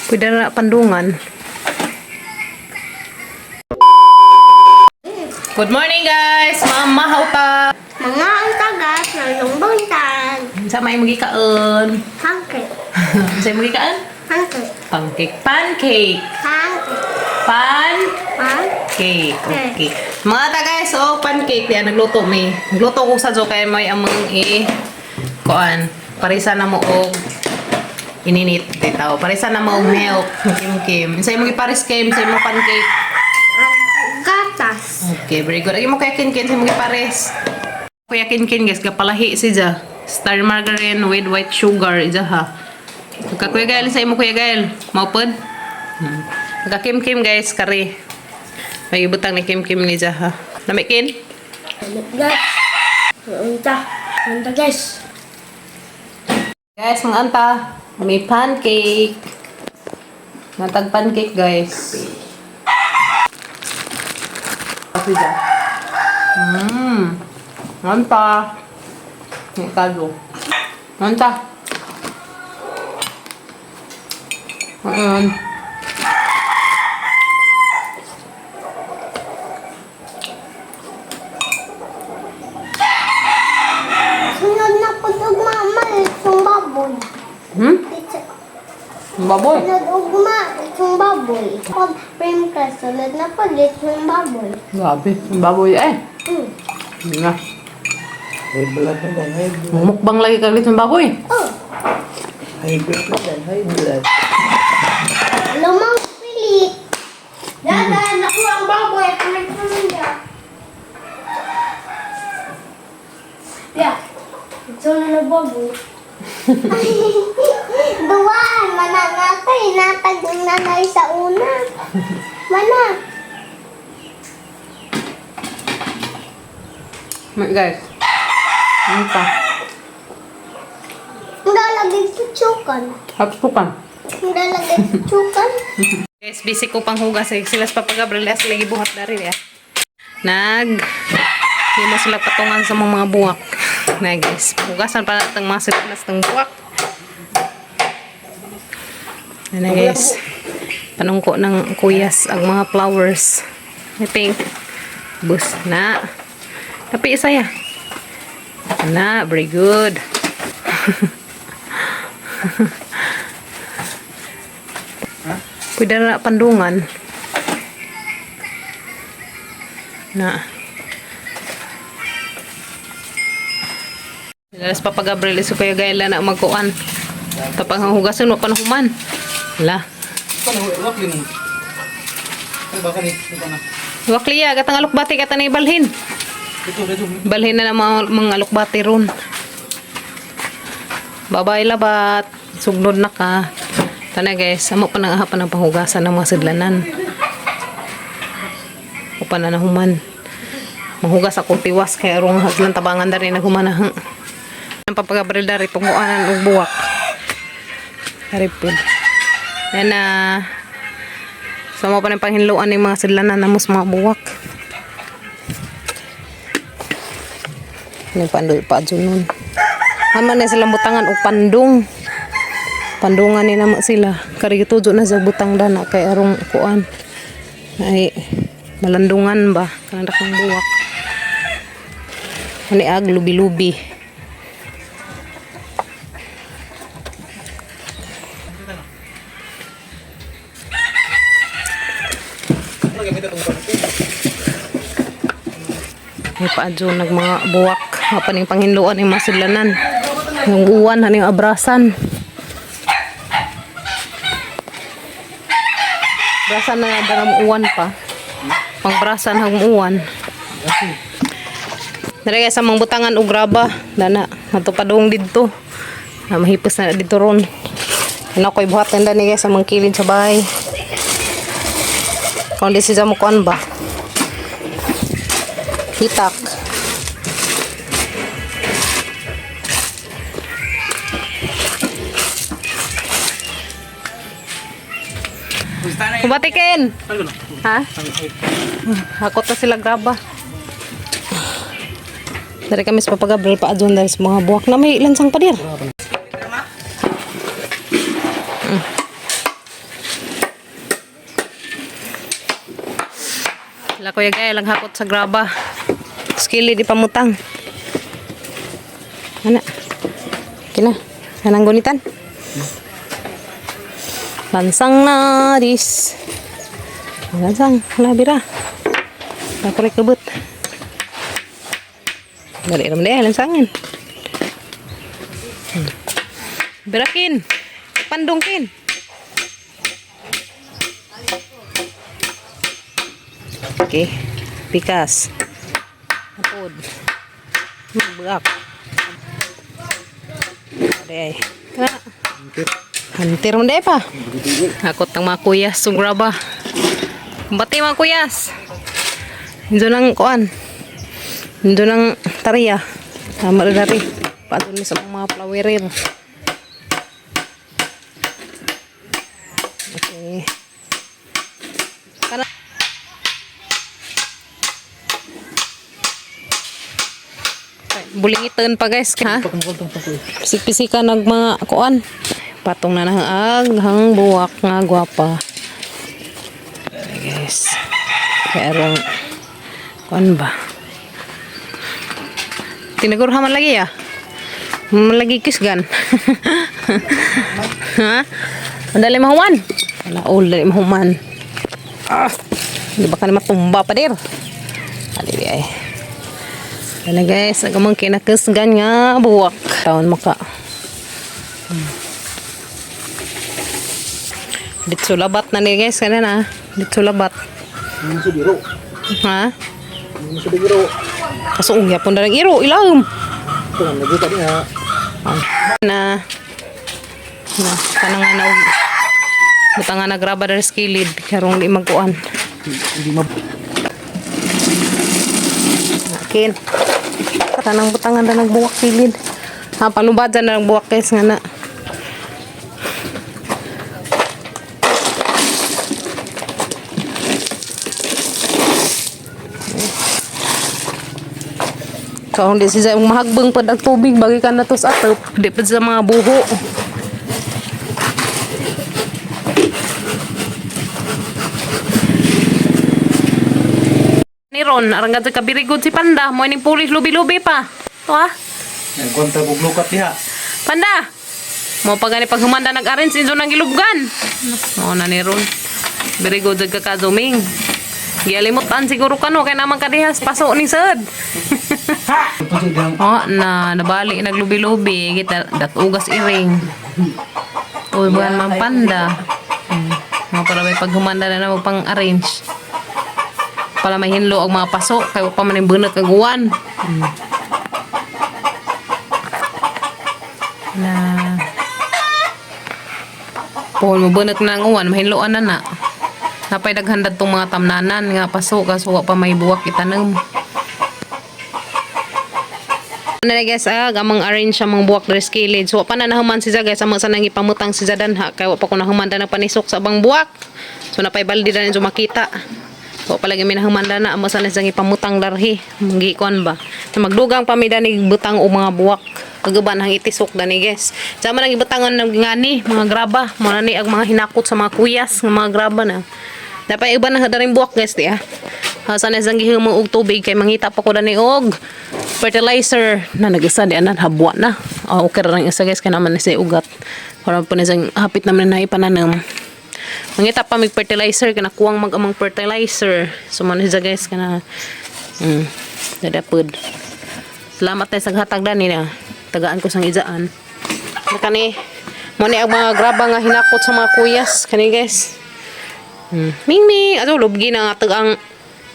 Pwede na pandungan. Good morning, guys! Mama, hauta! Mga ang tagas ng lumbuntan. Sa may magikaon. Pancake. Sa may magikaon? Pancake. Pancake. Pancake. Pancake. Pancake. Pancake. Okay. Mga ta guys, oh, pancake. Yan, nagluto mi. Nagluto ko sa kay may among i kuan. Parisa na mo og ininit dito. Parisa na mo og milk. Kim kim. Sa imong gipares kim sa imong pancake. Gatas. Okay, very good. Ay mo kaya kin kin sa imong gipares. Kuya Kinkin guys, gapalahi si ja. Star margarine with white sugar ija ha. Ka Kuya Gael sa imo Kuya Gael. Maupod? Ka Kim Kim guys, kari. May ibutang ni Kim Kim ni ja ha. Lami kin? Guys. Unta. Unta, guys. Guys, mga anta, may pancake. Natag pancake guys. Kasi ja. Anta. May kado. Anta. Ayun. Sunod na po ugma, lechong baboy. Hmm? Baboy. Sunod ugma, lechong baboy. Pag frame ka, sunod na po lechong baboy. Grabe. Ang baboy eh. Yun na. High blood na din, high blood. Mumukbang lagi kaglit ng baboy. Oh, High blood na din, high blood. lumang pilit. Dada, naku ang baboy. Kanin niya. Yeah. Ito na na baboy. Duwan, mananatay, natag ng nanay sa una. Mana. Wait, guys. Ano pa? Ang lalagay tutsukan. Hapsukan. Ang lalagay tutsukan. Guys, busy ko pang hugas. Eh. Sila sa Papa Gabriel. Sila gibuhat na rin eh. Nag... Hindi mo sila patungan sa mga buwak. Na guys, hugasan pa natin mga sila ng buwak. Ano guys, panungko ng kuyas ang mga flowers. I think, bus na. Tapi isa ya. Na, very good. Pwede na pandungan. Na. Lalas Papa Gabriel iso kaya gaya na magkuan. Tapang ang hugasan wa pa na human. La. Wakliya gatang alukbati kata ni balhin. Balhin na ng mga alukbati ron. Babay labat. Sugnod na ka. Tana guys, amo pa nang pa ng panghugasan ng mga sidlanan. O pa na nahuman. Manghugas ako tiwas kay arong haglan tabangan dari naghuman na. Ang papagabril dari tunguanan og buwak. Haripin. Yan na. So mo pa ng panghinluan ng mga sidlanan namos mga buwak. Ano pandoy pa dyan nun. Ama na silang butangan og pandong. Pandungan ni naman sila. Kari gitujo na sa butang dana kay arong kuan. Ay malandungan ba kanang dakong buwak. Ani ag lubi-lubi. May paadyo nag mga buwak. Mapaning panghinluan yung mga silanan. Yung uwan, haning abrasan. Brasan na darang uwan pa. Pangbrasan hang uwan. Dere sa mga butangan og graba. Dana, matupadong didto. Na mahipos na dito ron. Ano ko'y buhat na ni guys sa mga kilid sa bahay. Kung di siya mo kuan ba? Hitak. Kubatikin! Ha? Hakot na sila graba. Dari kami sa Papa Gabriel pa adyon dahil sa mga buwak na may lansang padir. Sila kuya gaya lang hakot sa graba. Skili di pamutang. Ana. Kina. Anang gunitan. Lansang na dis. Lansang, labira. Napare kabut. Dali naman di lansangan. Berakin. Pandungkin. Okay. Pikas. Apod. Buak. Ade. Kana. Hunter mo pa. Akot ang mga kuyas sugraba. Bati mga kuyas. Indo nang kuan. Indo nang tariya. Tama na dari. Pato ni sa mga flowerer. Okay. Kana. Bulingitan pa guys, ha? Pisik-pisika nag mga kuan. Patong na nang aghang buwak nga gwapa. Ay, guys. Pero kuan ba? Tinagur man lagi ya? Man lagi kisgan. Ha? Dali mahuman. Wala all dali mahuman. Ah, di ba ka na matumba pa dir? Ali di ay. Yan na guys, agamang kinakisgan nga buwak. Taon maka. Ditso labat na ni guys, kana na. Ditso labat. Hindi sa biro. Ha? Hindi sa biro. Kaso ungya po na lang iro, ilawom. Ito na, nagita niya. Na na kana nga na buta nga nagraba dari sa kilid karong di magkuan. Hindi ma... Akin. Kanang butangan na nagbuwak kilid. Ha, palubad na nagbuwak guys nga na. Kung di siya mahagbang pad ang tubig bagay ka na to sa atop, di pa sa mga buho. Ni Ron, arang ka kabirigod si Panda, mo ining pulis lubi-lubi pa. To ah. Nagkontra kog lukat diha. Panda! Mo pa gani pag humanda nag-arrange injo nang gilubgan. Mo na ni Ron. Very good jud ka kazuming. Gialimutan siguro kano kay naman kadihas paso ni sad. Oh, na nabali naglubi-lubi kita datugas iring. Uy, buwan man panda. Mo para may paghumanda na na pang arrange. Para may hinlo ang mga paso kay wa pa man yung bunot kag uwan. Na Pohon mo bunot na ang uwan, mahinloan na na. Napay daghan tong mga tamnanan nga paso kaso wa pa may buwak itanom. Ano na guys, ah, gamang arrange siya mga buwak diri sa kilid. So, wa pa na nahuman si guys, amang sanang ipamutang si Zadan ha. Kaya wa pa ko nahuman na panisok sa abang buwak. So, napay baldi na ninyo makita. Wa pa lagi mi nahuman na, amang sanang siyang ipamutang darhi. Manggikuan ba? So, magdugang pa mi dani butang o mga buwak. Kagaban ang itisok dani guys. Sama nang ibutangan ng ngani, mga graba. Mo na ni ang mga hinakot sa mga kuyas, nga mga graba na. Dapat iba na daring buwak guys di ah. Sana isang gihimo og tubig kay mangita pa ko dani og fertilizer na nag-isa di anan habwa na. Ah, okay ra lang isa guys kay naman na siya ugat. Para pa na siyang hapit naman na ipananom. Mangita pa mig fertilizer kana kuwang mag amang fertilizer. So man siya guys kana dadapod. Salamat tayo sa hatag dani na. Tagaan ko sang ijaan. Na kani mo ni ang mga graba nga hinakot sa mga kuyas kani guys. Ming ming, ato lubgi na nga ang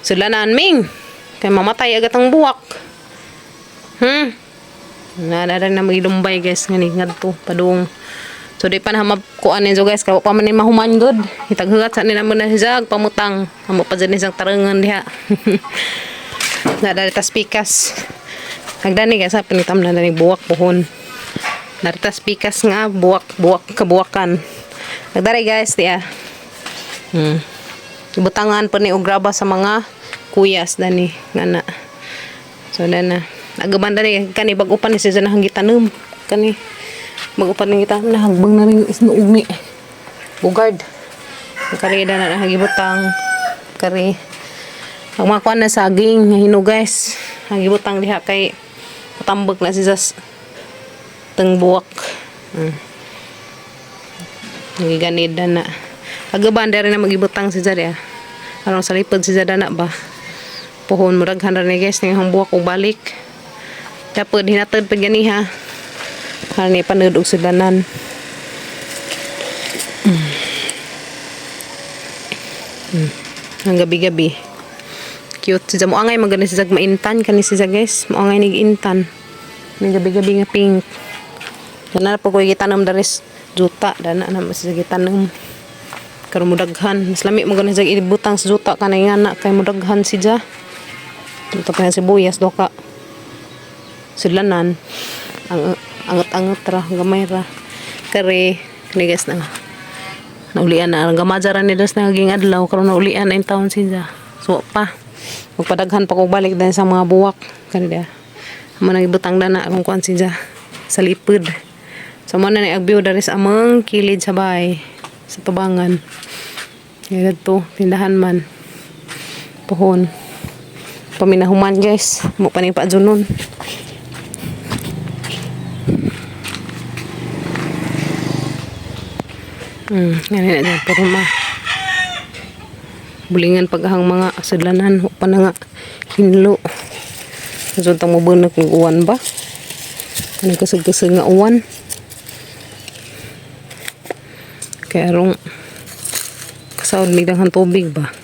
sulanan ming. Kay mamatay agad ang buwak. Nada na magilumbay guys ngani ngadto padung. So di pa na makuan ninyo guys kay wa pa man ni mahuman gud. Hitaghugat sa ni namo na siya pamutang. Amo pa dyan isang tarangan diha. Nada tas pikas. Nagdani guys sa pinitam na dani buwak puhon. Naritas pikas nga buwak buwak kabuwakan. Nagdari guys diya. Ibutangan pa ni og graba sa mga kuyas dani nga na. So dana. Agaban dani kani bag-o pa ni siya na gitanom kani. Bag-o pa ni gitanom na hagbang na rin isnuog ni. Bugard. Kari dana na hagibutang kari. Ang mga kuan na saging nga hinog, guys. Ang gibutang diha kay patambok na siya sa tengbuwak. Nagiganid na na. Agaban dari na magibutang si Zara. Aron sa lipod si Zara na ba. Puhon mo daghan ra ni, guys, ning ang buwak og balik. Dapat hinatod pag ganiha. Hani panud og sudanan. Ang gabi-gabi. Cute si Zara. Muangay maganda si Zag maintan kani si Zag, guys. Muangay nig intan. Ning gabi-gabi nga pink. Dana po ko gitanom daris juta dana na mas gitanom. Karon mudaghan, mas lami mo gani sa ibutang sa juta kanay nga na kay mudaghan si Ja. Ito pa nga sibuyas do ka. Sudlanan ang angat-angat ra gamay ra. Kare kani, guys, na. Naulian na ang gamaja ra ni das naging adlaw karon naulian na in town si Ja. So pa. Magpadaghan pa ko balik din sa mga buwak kani dia. Amo nang ibutang dana aron kuan si Ja sa lipod. So mo na ni agbiw dari sa amang kilid sa bahay sa tubangan. Kaya to, tindahan man. Pohon. Paminahuman, guys. Mo pa ni pa nun. Yan na dyan. Pero ma. Bulingan paghang mga sudlanan. Wa pa na nga hinlo. So, tang mabunak ng uwan ba? Ano kasag-kasag nga uwan? Kaya arong kasaod migdang tubig ba?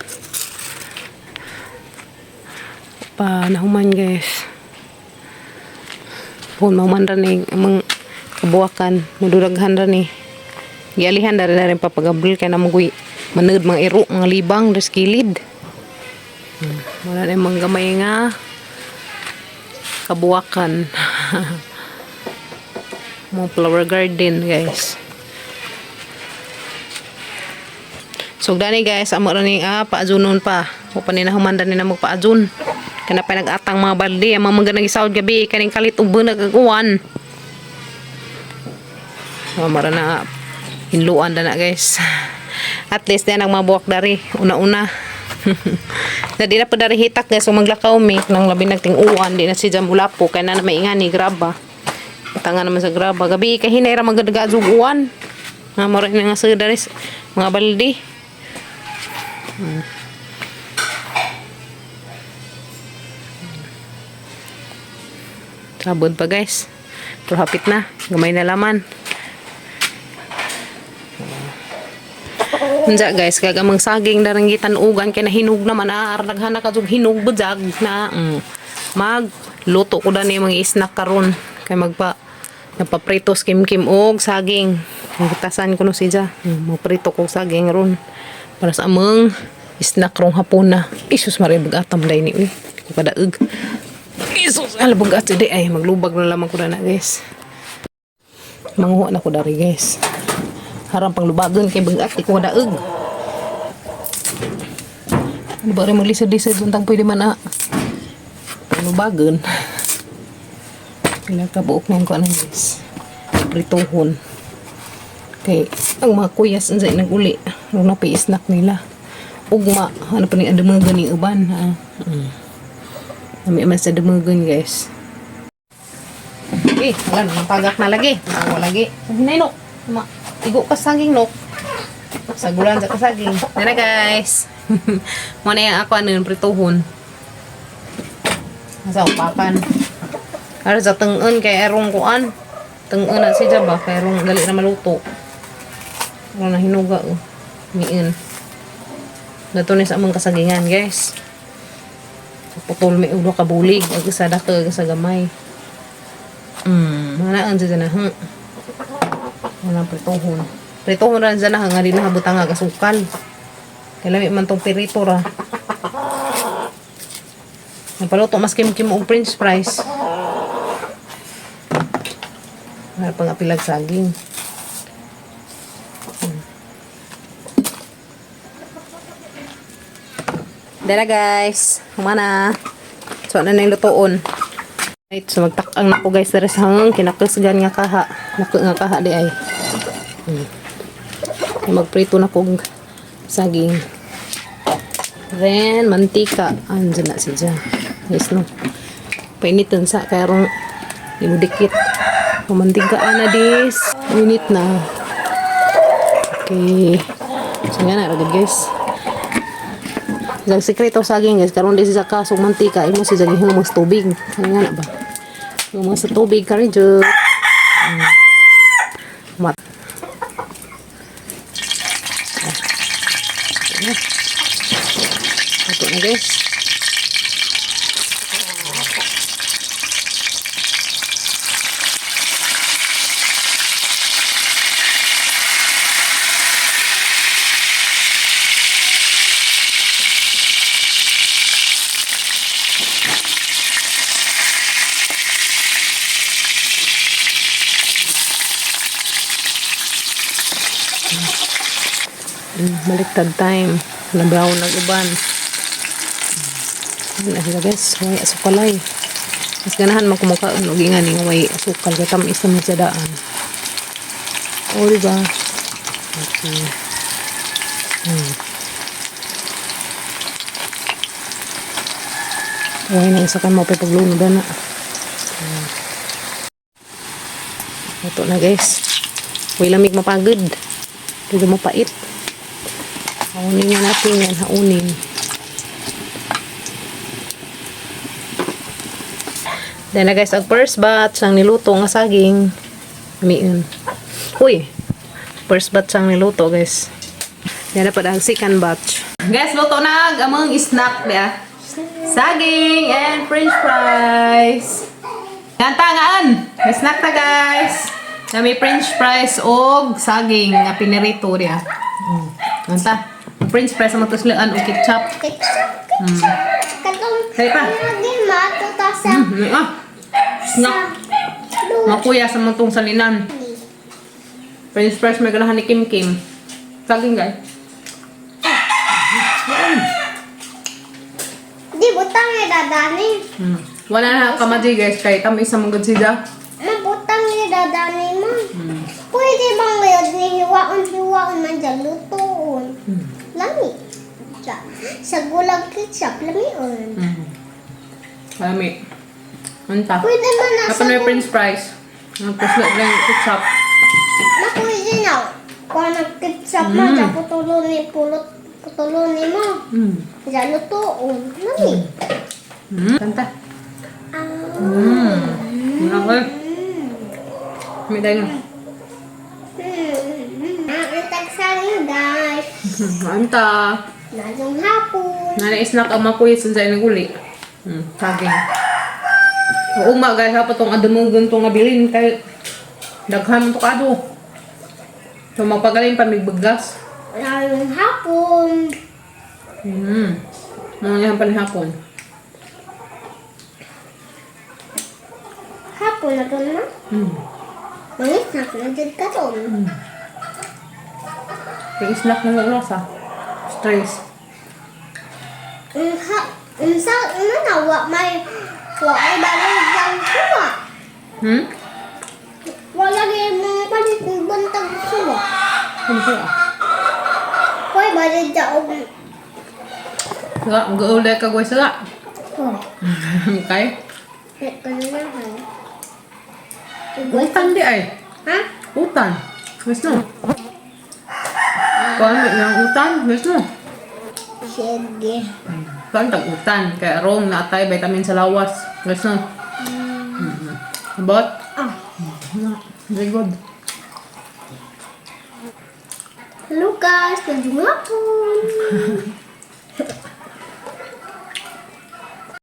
Pa nahuman, guys. Pohon mahuman ra ni amang kabuwakan, maduraghan ra ni. Gialihan dari na rin papagabril kay namugoy manood mga iro, mga libang des kilid. Wala na yung mga gamay nga kabuwakan. Mga flower garden, guys. So dani, guys, amo ra ni paajunon pa. O pa ni nahuman dani na magpaajun. Kana pa nag-atang mga balde, ang mga mga nagisawd gabi kaning kalit og bunag ag uwan. So, mara na hinluan na na, guys. At least na ang mga buwak dari una-una. Na di na pa dari hitak, guys, so maglakaw mi nang labi nagting uwan di na si Jam ulapo kay na maingani graba. Tanga naman sa graba. Gabi kay hinay ra magadaga og uwan. Nga mora na nga sa dari mga balde. Sabod pa, guys. Pero hapit na. Gamay na laman. Unja, guys, kagamang saging darang ugan kay nahinog naman ah, daghan na kadtog hinog bujag na Mag luto ko dani mga snack karon kay magpa napapritos kimkim og saging. Gitasan ko no siya. Magprito ko saging ron para sa among snack rong hapon na. Isus Maria, bug-atam day ni uy. Ko kadaog. Isus, ala bugat di ay maglubag na lamang ko na, guys. Manguha na ko dari, guys. Harang panglubagon kay bagat di ko daog. Ano ba rin maglisod-lisod untang pwede man ah. Panglubagon. Pila ka buok na yung kuan, guys. Prituhon. Kay ang mga kuyas unsa naguli. Ano na pa snack nila. Ugma ano pa ni adamagan ni uban ha. Nami man sa damagan, guys. Eh, wala na, pagak na lagi. Wala lagi. Hinay nok. Ma, igo ka saging nok. Sagulan sa kasaging. Nana, guys. Mo na yung ako ano yung prituhon. Sa upakan. Ara sa tengen kay erong kuan. Tengen na siya ba kay erong dali na maluto. Wala na hinuga oh. Miin. Dato ni sa among kasagingan, guys. Putol may ulo ka bulig ag isa dako ag isa gamay. Mana ang dyan na. Wala prituhon. Prituhon ra dyan na nga di na habutang nga kasukal. Kay lami man tong pirito ra. Napaluto mas kim-kim og french fries. Wala pang apilag saging. Dala, guys. Humana. So ano na yung lutoon. Right, so magtakang na ko, guys, dere sa hanggang kinakusgan nga kaha. Nako nga kaha di ay. Magprito na kog saging. Then, mantika. Andiyan na siya. Yes, no. Painitan sa karong imudikit. Mantika na dis. Init na. Okay. So, nga na, ragad guys. Isang sikreto saging guys, karon di siya kasong mantika, imo siya gihumos tubig. Ano nga na ba? Humos sa tubig karon jud. Mat. Ito na guys. Baliktad time. Na brown nag uban. Ano na sila guys, way asukalay. Mas ganahan man kumuka og ingan nga way asukal kay tamis naman sa daan. O, diba? Okay. Way na isa ka mo pa paglunod na. Ito na guys. Way lamig mapagod. Dito mapait. Haunin na natin yan. Haunin. Then na guys, ang first batch ang niluto nga saging. Miun. Uy! First batch ang niluto guys. Yan na pa ang second batch. Guys, luto na ang among snack niya. Saging and french fries. Yan tangaan. May snack ta guys. Na may french fries og saging nga pinirito niya. Anta. French fries ang matuslaan og ketchup. Ketchup, ketchup. Katong Kaya pa. lagi matuta sa Snack. sa Mga kuya sa mga tong salinan. French fries may ganahan ni Kim Kim. Saging guys. Di butang ni dadani. Wala na kamaji guys kay tamis sa mga siya. Mabutang ni dadani mo. Pwede bang ngayon ni hiwaon hiwaon man dyan lutoon. Lami. Sa gulag ketchup, lamion. Marami. Anta. Pwede man na Kapag sa may french fries. Ang tusla lang ketchup. Na pwede na. Kung nag-ketchup mo, dyan putulo ni pulot putulo ni mo. Dyan lutoon. Lami. Kanta. Ah. Okay. May dahil na. Ang tagsaling guys. Anta. Nalong hapon. Nana-snack ang mga kuya sa ng uli. Saging. Oo ma guys, ha pa tong adumugon tong nabilin kay daghan man to kado. So magpagaling pa mig baggas. Nalong hapon. Mga yan pa ni hapon. Hapon na to na. Mangisnak na dyan ka to. May snack na oras ah. Stress. Unsa, unsa, una na, wa may, wa may balong dyan suwa. Hmm? Wala lagi mga palit ng bantag suwa. Ano siya? Hoy, balik dyan og. Sila, mag-uulay ka guys sila. Oh, Okay? ko na lang ha. Utan di ay. Ha? Utan. Guys no. Kuan ng utan, guys no. Sige. Kuan tag utan kay rong na atay vitamin sa lawas. Guys no. About? Ah. Very good. Hello guys, ngayong hapon.